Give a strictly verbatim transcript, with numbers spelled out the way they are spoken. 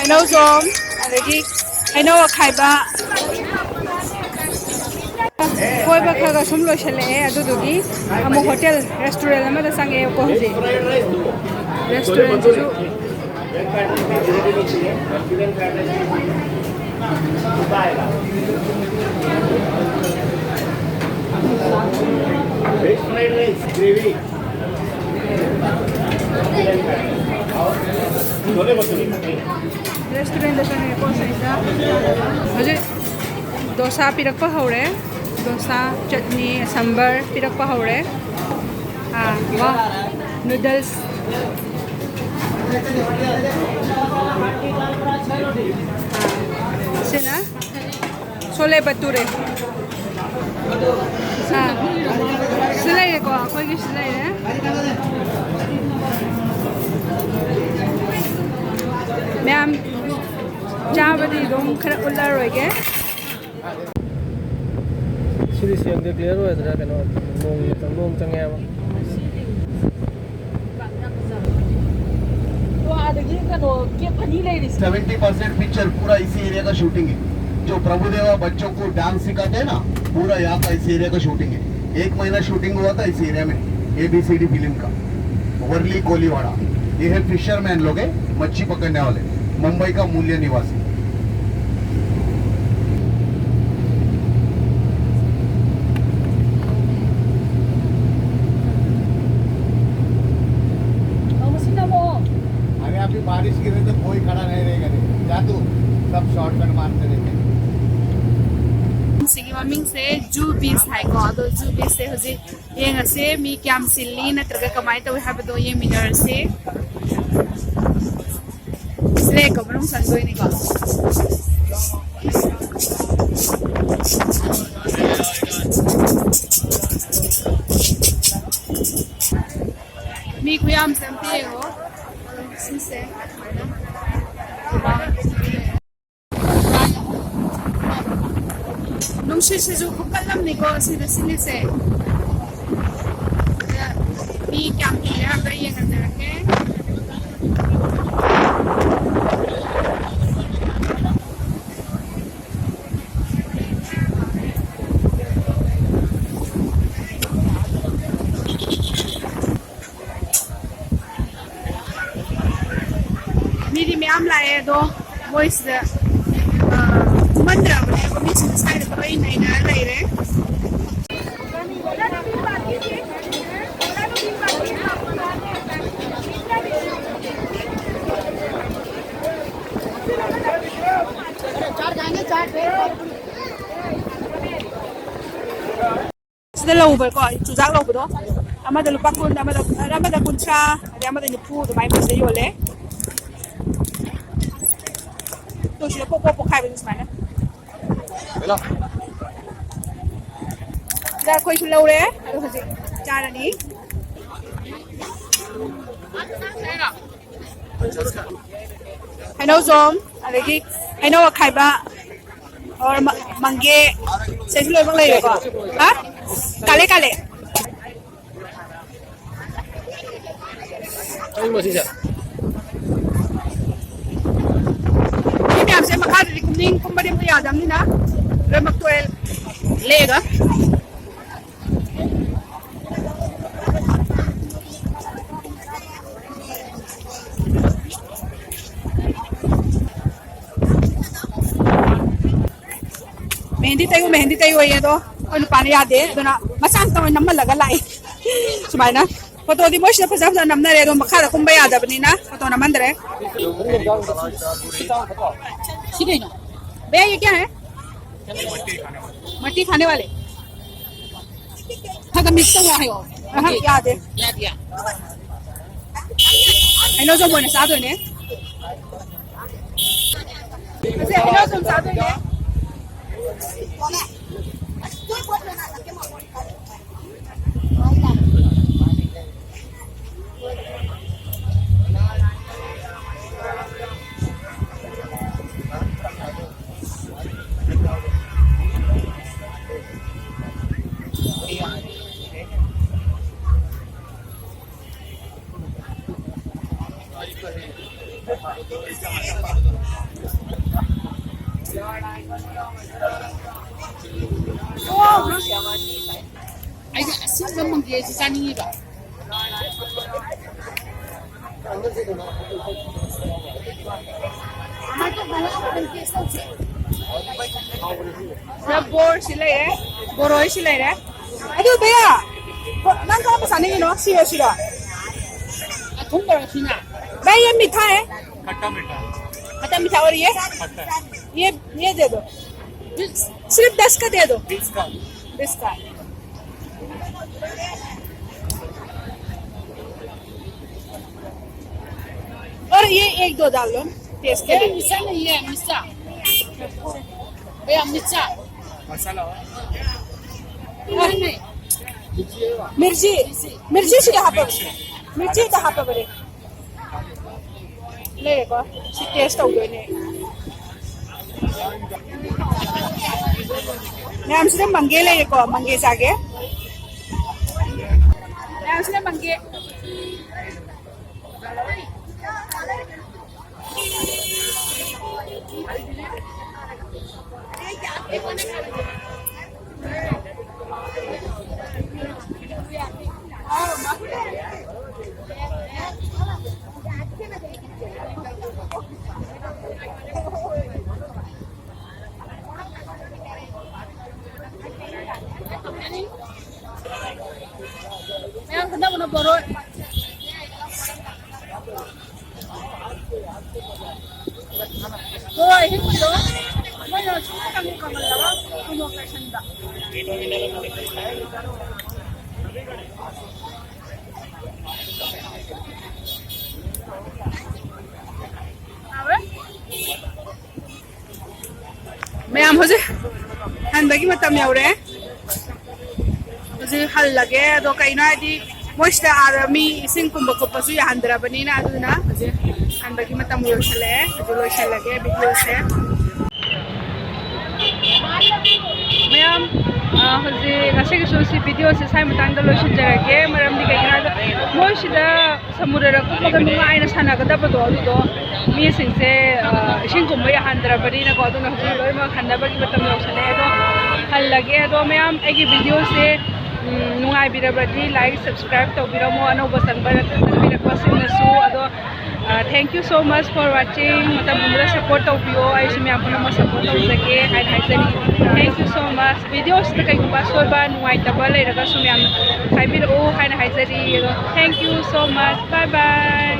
ꯍꯩꯅꯧꯖꯣꯝ, ꯑꯗꯒꯤ ꯍꯩꯅꯧ ꯑꯈꯥꯏꯕ꯫ ꯀꯣꯏꯕ ꯈꯔ ꯈꯔ ꯁꯨꯝ ꯂꯣꯏꯁꯤꯜꯂꯛꯑꯦ, ꯑꯗꯨꯗꯨꯒꯤ ꯑꯃꯨꯛ ꯍꯣꯇꯦꯜ ꯔꯦꯁꯇꯨꯔꯦꯟ ꯑꯃꯗ ꯆꯪꯉꯛꯑꯦꯕꯀꯣ ꯍꯧꯖꯤꯛ꯫ ꯔꯦꯁꯇꯨꯔꯦꯟꯁꯤꯁꯨ ꯔꯦꯁꯇꯨꯔꯦꯟꯗ ꯆꯪꯉꯛꯑꯦꯀꯣ ꯁꯤꯗꯩꯗ꯫ ꯍꯧꯖꯤꯛ ꯗꯣꯁꯥ ꯄꯤꯔꯛꯄ ꯍꯧꯔꯦ꯫ ꯗꯣꯁꯥ, ꯆꯠꯅꯤ, ꯁꯝꯕꯔ ꯄꯤꯔꯛꯄ ꯍꯧꯔꯦ꯫ ꯑꯥ, ꯋꯥ, ꯅꯨꯗꯜꯁ꯫ ꯑꯥ, ꯁꯤꯅ ꯁꯣꯂꯦ ꯕꯇꯨꯔꯦ꯫ ꯑꯥ, ꯁꯤ ꯂꯩꯔꯦꯀꯣ, ꯑꯩꯈꯣꯏꯒꯤ ꯁꯤ ꯂꯩꯔꯦ꯫ ꯃꯌꯥꯝ ꯆꯥꯕꯗꯤ ꯑꯗꯨꯝ ꯈꯔ ꯎꯠꯂꯔꯣꯏꯒꯦ꯫ ꯁꯤꯗꯤ ꯁꯦꯡꯗꯦ, ꯀ꯭ꯂꯤꯌꯥꯔ ꯑꯣꯏꯗ꯭ꯔꯥ? ꯀꯩꯅꯣ, ꯅꯣꯡ, ꯅꯣꯡ ꯆꯪꯉꯦꯕ꯫ ꯑꯗꯒꯤ ꯀꯩꯅꯣ, ꯀꯦꯞ ꯑꯅꯤ ꯂꯩꯔꯤꯁꯦ꯫ सेवेंटी परसेंट पिक्चर पूरा इसी एरिया का शूटिंग है। जो प्रभुदेवा बच्चों को डांस सिखाते हैं ना, पूरा यहाँ का इसी एरिया का शूटिंग है। एक महीना शूटिंग हुआ था इस एरिया में, एबीसीडी फिल्म का, वर्ली कोलीवाड़ा। ये है फिशरमैन लोग हैं, मच्छी पकड़ने वाले, मुंबई का मूल्य निवासी। अरे, अभी बारिश गिरे तो कोई खड़ा नहीं रहेगा रे। जा तू, सब शॉर्टकट मारते रहते हैं। ꯁꯤꯒꯤ ꯃꯃꯤꯡꯁꯦ ꯖꯨ ꯕꯤꯁ ꯍꯥꯏꯀꯣ꯫ ꯑꯗꯣ ꯖꯨ ꯕꯤꯁꯁꯦ ꯍꯧꯖꯤꯛ ꯌꯦꯡꯉꯁꯦ, ꯃꯤ ꯀꯌꯥꯝ ꯆꯤꯜꯂꯤ ꯅꯠꯇ꯭ꯔꯒ ꯀꯃꯥꯏꯅ ꯇꯧꯏ ꯍꯥꯏꯕꯗꯣ ꯌꯦꯡꯃꯤꯟꯅꯔꯁꯦ꯫ ꯁꯤꯂꯦꯀꯣ ꯃꯅꯨꯡ ꯆꯪꯗꯣꯏꯅꯤꯀꯣ꯫ ꯃꯤ ꯈꯨꯌꯥꯝꯁꯦ ꯑꯝꯇ ꯌꯦꯡꯉꯣ꯫ ꯁꯤꯁꯦ ꯁꯨꯃꯥꯏꯅ꯫ ꯅꯨꯡꯁꯤꯠꯁꯤꯁꯨ ꯈꯨꯀꯜ ꯑꯃꯅꯤꯀꯣ ꯁꯤꯗ ꯁꯤꯠꯂꯤꯁꯦ꯫ ꯑꯗ ꯃꯤ ꯀꯌꯥꯝ ꯇꯤꯜꯂꯦ ꯍꯥꯏꯕꯗꯣ ꯑꯩ ꯌꯦꯡꯍꯟꯖꯔꯛꯀꯦ꯫ ꯑꯗꯣ ꯃꯣꯏꯁꯤꯗ, ꯑ, ꯀꯨꯝꯍꯟꯗ꯭ꯔꯕꯅꯦꯕ, ꯃꯤꯁꯤꯡꯁꯦ ꯁ꯭ꯋꯥꯏꯗ ꯂꯣꯏ ꯅꯩꯅꯔ ꯂꯩꯔꯦ꯫ ꯁꯤꯗ ꯂꯧꯕꯀꯣ, ꯆꯨꯖꯥꯛ ꯂꯧꯕꯗꯣ, ꯑꯃꯗ ꯂꯨꯄꯥ ꯀꯨꯟ, ꯑꯃꯗ, ꯑꯃꯗ ꯀꯨꯟꯊ꯭ꯔꯥ, ꯑꯗꯩ ꯑꯃꯗ ꯅꯤꯐꯨ, ꯑꯗꯨꯃꯥꯏꯅ ꯁꯤꯗ ꯌꯣꯜꯂꯦ꯫ ꯇꯨ, ꯁꯤꯗ ꯄꯣꯛ ꯄꯣꯛ ꯄꯣꯛꯈꯥꯏꯕꯗꯣ ꯁꯨꯃꯥꯏꯅ꯫ ꯁꯤꯗ ꯑꯩꯈꯣꯏꯁꯨ ꯂꯧꯔꯦ, ꯑꯗꯣ ꯍꯧꯖꯤꯛ ꯆꯥꯔꯅꯤ꯫ ꯍꯩꯅꯧꯖꯣꯝ, ꯑꯗꯒꯤ ꯍꯩꯅꯧ ꯑꯈꯥꯏꯕ, ꯑꯣꯔ ꯃ-, ꯃꯪꯒꯦ, ꯁꯤꯁꯨ ꯂꯣꯏꯅꯃꯛ ꯂꯩꯔꯦꯀꯣ꯫ ꯍꯥ? ꯀꯥꯂꯦ, ꯀꯥꯂꯦ꯫ ꯑꯩ ꯃꯁꯤꯁꯦ꯫ ꯃꯤ ꯃꯌꯥꯝꯁꯦ ꯃꯈꯥꯗꯗꯤ ꯀꯨꯝꯅꯤꯡ ꯀꯨꯝꯕꯗꯤ ꯑꯝꯇ ꯌꯥꯗꯕꯅꯤꯅ ꯂꯣꯏꯅꯃꯛ ꯇꯣꯛꯑꯦ ꯂꯦꯛꯑꯒ꯫ ꯃꯦꯍꯦꯟꯗꯤ ꯇꯩꯌꯨ, ꯃꯦꯍꯦꯟꯗꯤ ꯇꯩꯌꯨ ꯑꯌꯦ, ꯑꯗꯣ ꯑꯩꯈꯣꯏ ꯅꯨꯄꯥꯅ ꯌꯥꯗꯦ, ꯑꯗꯨꯅ ꯃꯆꯥ ꯑꯃꯇꯪ ꯑꯣꯏꯅ ꯅꯝꯍꯜꯂꯒ ꯂꯥꯛꯑꯦ꯫ ꯁꯨꯃꯥꯏꯅ ꯐꯣꯇꯣꯗꯤ ꯃꯣꯏ ꯁꯤꯗ ꯐꯖ ꯐꯖꯅ ꯅꯝꯅꯔꯦ, ꯑꯗꯣ ꯃꯈꯥꯗ ꯀꯨꯝꯕ ꯌꯥꯗꯕꯅꯤꯅ ꯐꯣꯇꯣ ꯅꯝꯍꯟꯗ꯭ꯔꯦ꯫ ꯁꯤ ꯀꯩꯅꯣ? भैया, ये क्या है? मट्टी खाने वाले। ꯈꯔ ꯈꯔ ꯃꯤꯛꯁ ꯇꯧꯔ ꯍꯥꯏꯌꯣ꯫ ꯑꯍ, ꯌꯥꯗꯦ꯫ ꯌꯥꯗꯤꯌꯦ꯫ ꯍꯩꯅꯧꯖꯣꯝ ꯑꯣꯏꯅ ꯆꯥꯗꯣꯏꯅꯦ꯫ ꯑꯁꯤ ꯍꯩꯅꯧꯖꯣꯝ ꯆꯥꯗꯣꯏꯅꯦ꯫ ꯑꯩꯗꯤ ꯑꯁꯤꯟꯕ ꯃꯪꯒꯦꯁꯤ ꯆꯥꯅꯤꯡꯉꯤꯕ꯫ ꯁꯤꯗ ꯕꯣꯔꯁꯤ ꯂꯩꯔꯦ, ꯕꯣꯔꯣꯏꯁꯤ ꯂꯩꯔꯦ꯫ ꯑꯗꯨ ꯚꯩꯌꯥ, ꯅꯪ ꯀꯔꯝꯕ ꯆꯥꯅꯤꯡꯉꯤꯅꯣ? ꯁꯤꯔꯣ, ꯁꯤꯔꯣ? ꯑꯊꯨꯝꯕꯔꯣ ꯁꯤꯅ? भाई, ये मीठा है। खट्टा मीठा। खट्टा मीठा, और ये? खट्टा। ये, ये दे दो। सिर्फ दस का दे दो। बीस का। बीस का। और ये एक दो डाल लो, टेस्ट के ये लिए। मिर्चा नहीं है, मिर्चा। भैया, मिर्चा। मसाला हो? नहीं, नहीं। मिर्ची, मिर्ची से यहाँ पर, मिर्ची कहाँ पर बने? ꯂꯩꯔꯦꯀꯣ, ꯁꯤ ꯇꯦꯁ ꯇꯧꯗꯣꯏꯅꯦ꯫ ꯃꯌꯥꯝꯁꯤꯗ ꯃꯪꯒꯦ ꯂꯩꯔꯦꯀꯣ, ꯃꯪꯒꯦ ꯆꯥꯒꯦ꯫ ꯃꯌꯥꯝꯁꯤꯗ ꯃꯪꯒꯦ꯫ ꯃꯌꯥꯝ ꯈꯟꯊꯕꯅ ꯕꯣꯔꯣꯏ꯫ ꯍꯣꯏ, ꯍꯤꯡꯕꯗꯣ ꯃꯣꯏꯅ ꯁꯨꯝ ꯀꯪ-, ꯀꯪꯍꯜꯂꯒ ꯊꯨꯝꯃꯣꯛ ꯆꯥꯏꯁꯟꯕ꯫ ꯍꯥꯎꯔꯦ꯫ ꯃꯌꯥꯝ ꯍꯧꯖꯤꯛ ꯍꯟꯕꯒꯤ ꯃꯇꯝ ꯌꯧꯔꯦ꯫ ꯍꯧꯖꯤꯛ ꯍꯜꯂꯒꯦ꯫ ꯑꯗꯣ ꯀꯩꯅꯣ ꯍꯥꯏꯗꯤ ꯃꯣꯏꯁꯤꯗ ꯑꯥꯗ ꯃꯤ ꯏꯁꯤꯡ ꯀꯨꯝꯕ ꯈꯣꯠꯄꯁꯨ ꯌꯥꯍꯟꯗ꯭ꯔꯕꯅꯤꯅ, ꯑꯗꯨꯅ ꯍꯧꯖꯤꯛ ꯍꯟꯕꯒꯤ ꯃꯇꯝ ꯌꯧꯁꯜꯂꯛꯑꯦ꯫ ꯑꯗꯨ ꯂꯣꯏꯁꯜꯂꯒꯦ ꯚꯤꯗꯤꯑꯣꯁꯦ꯫ ꯃꯌꯥꯝ, ꯑ, ꯍꯧꯖꯤꯛ ꯉꯁꯤꯒꯤꯁꯨ ꯁꯤ ꯚꯤꯗꯤꯑꯣꯁꯦ ꯁ꯭ꯋꯥꯏ ꯃꯇꯥꯡꯗ ꯂꯣꯏꯁꯤꯟꯖꯔꯒꯦ꯫ ꯃꯔꯝꯗꯤ ꯀꯩꯒꯤꯅꯣ ꯍꯥꯏꯕꯗ ꯃꯣꯏꯁꯤꯗ ꯁꯃꯨꯗ꯭ꯔꯗ ꯀꯨꯝꯃꯒ ꯅꯨꯡꯉꯥꯏꯅ ꯁꯥꯟꯅꯒꯗꯕꯗꯣ, ꯑꯗꯨꯗꯣ ꯃꯤꯁꯤꯡꯁꯦ, ꯑ, ꯏꯁꯤꯡ ꯀꯨꯝꯕ ꯌꯥꯍꯟꯗ꯭ꯔꯕꯅꯤꯅꯀꯣ, ꯑꯗꯨꯅ ꯍꯧꯖꯤꯛ ꯂꯣꯏꯅꯃꯛ ꯍꯟꯅꯕꯒꯤ ꯃꯇꯝ ꯌꯧꯁꯜꯂꯛꯑꯦ꯫ ꯑꯗꯣ ꯍꯜꯂꯒꯦ꯫ ꯑꯗꯣ ꯃꯌꯥꯝ, ꯑꯩꯒꯤ ꯚꯤꯗꯤꯑꯣꯁꯦ, ꯎꯝ, ꯅꯨꯡꯉꯥꯏꯕꯤꯔꯕꯗꯤ like, subscribe ꯇꯧꯕꯤꯔꯝꯃꯣ, ꯑꯅꯧꯕ ꯆꯪꯕ ꯆꯪꯕꯤꯔꯛꯄꯁꯤꯡꯅꯁꯨ꯫ ꯑꯗꯣ Thank you so much for watching. ꯃꯇꯝ ꯄꯨꯝꯕꯗ support ꯇꯧꯕꯤꯌꯣ, ꯑꯩꯁꯨ ꯃꯌꯥꯝ ꯄꯨꯝꯅꯃꯛ support ꯇꯧꯖꯒꯦ ꯍꯥꯏꯅ ꯍꯥꯏꯖꯔꯤ꯫ Thank you so much. Video ꯁꯤꯗ ꯀꯩꯒꯨꯝꯕ ꯑꯁꯣꯏꯕ ꯅꯨꯡꯉꯥꯏꯇꯕ ꯂꯩꯔꯒꯁꯨ ꯃꯌꯥꯝ ꯍꯥꯏꯕꯤꯔꯛꯎ ꯍꯥꯏꯅ ꯍꯥꯏꯖꯔꯤ꯫ ꯑꯗꯣ thank you so much. Bye bye.